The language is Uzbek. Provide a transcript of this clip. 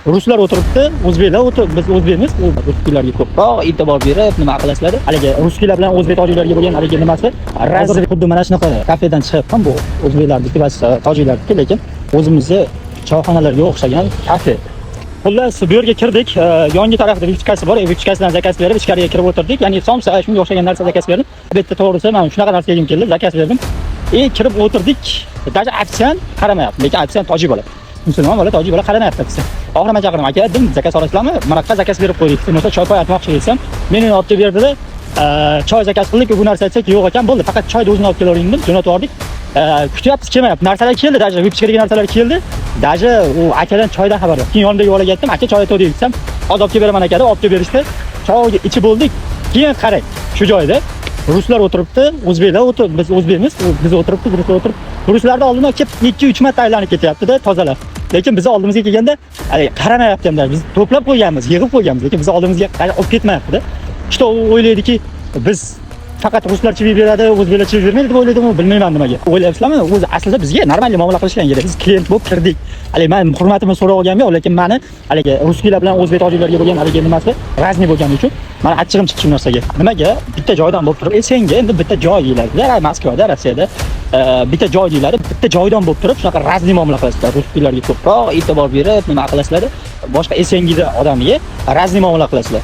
Ruslar o'tiribdi, o'zbeklar o'tirib, biz o'zbekmiz, u русский larga ko'proq e'tibor berib, nima qilasizlar? Haligi русский lar bilan o'zbek tojiklarga bo'lgan haligi nimasi? Hozir xuddi mana shunaqa kafedan chiqyapman, bu o'zbeklarniki va tojiklarniki, lekin o'zimizni choyxonalarga o'xshagan kafe. Xullas, bu yerga kirdik. Yongi tarafida выпечка si bor. Выпечка sidan заказ berib, ichkariga kirib o'tirdik. Ya'ni somsa, shunga o'xshagan narsa заказ berdim. Bu yerda to'g'risi men shunaqa narsa yegim keldi, заказ berdim. И kirib o'tirdik. Даже ofitsiant qaramayapti, lekin ofitsiant tojik bola. Musulmon bola, tojik bola qaramayapti ofitsiant. Oxiri men chaqirdim, aka dedim, заказ olasizlarmi? Manaqa заказ berib qo'ydik. Bo'lmasa choy poy aytmoqchi desam, menuni olib kelib berdilar. Choy заказ qildik, bu narsa aytsak yo'q ekan, bo'ldi. Faqat choyni o'zini olib kelavering dedim, jo'natib yubordik. Kutyapmiz, kelmayapti. Narsalar keldi, даже выпечка dagi narsalar keldi. Даже u akadan choydan xabar yo'q. Keyin yonimdagi bolaga aytdim, aka, choy aytdi desam, hozir olib kelib beraman aka deb olib kelib berishdi. Choyga ichib bo'ldik. Keyin qarang, shu joyda ruslar o'tiribdi, o'zbeklar o'tirib, biz o'zbekmiz, biz o'tiribdi, ruslar o'tirib. Ruslarni oldindan kelib 2-3 marta aylanib ketyapti-da, tozalab. Lekin bizni oldimizga kelganda haligi qaramayapti ham. Biz to'plab qo'yganmiz, yig'ib qo'yganmiz, lekin bizni oldimizga olib ketmayapti-da. Что u o'ylaydiki, biz faqat ruslar chivib beradi, o'zbeklar chivib bermaydi deb o'ylaydimi, bilmayman nimaga. O'ylayapsizlarmi? O'zi aslida bizga нормальный muomala qilishgan kerak. Biz klient bo'lib kirdik. Haligi men hurmatimni so'rab olganim yo'q, lekin mani haligi русский lar bilan o'zbek tojiklarga bo'lgan haligi nimasi разный bo'lgani uchun mani achchig'im chiqdi shu narsaga. Nimaga bitta joydan bo'lib turib, senga endi bitta joy deyiladi, Moskvada, Rossiyada bitta joy deyiladi, bitta joydan bo'lib turib shunaqa разный muomala qilasizlar. Русский larga ko'proq e'tibor berib, nima qilasizlar? Boshqa СНГ da odamiga разный muomala qilasizlar.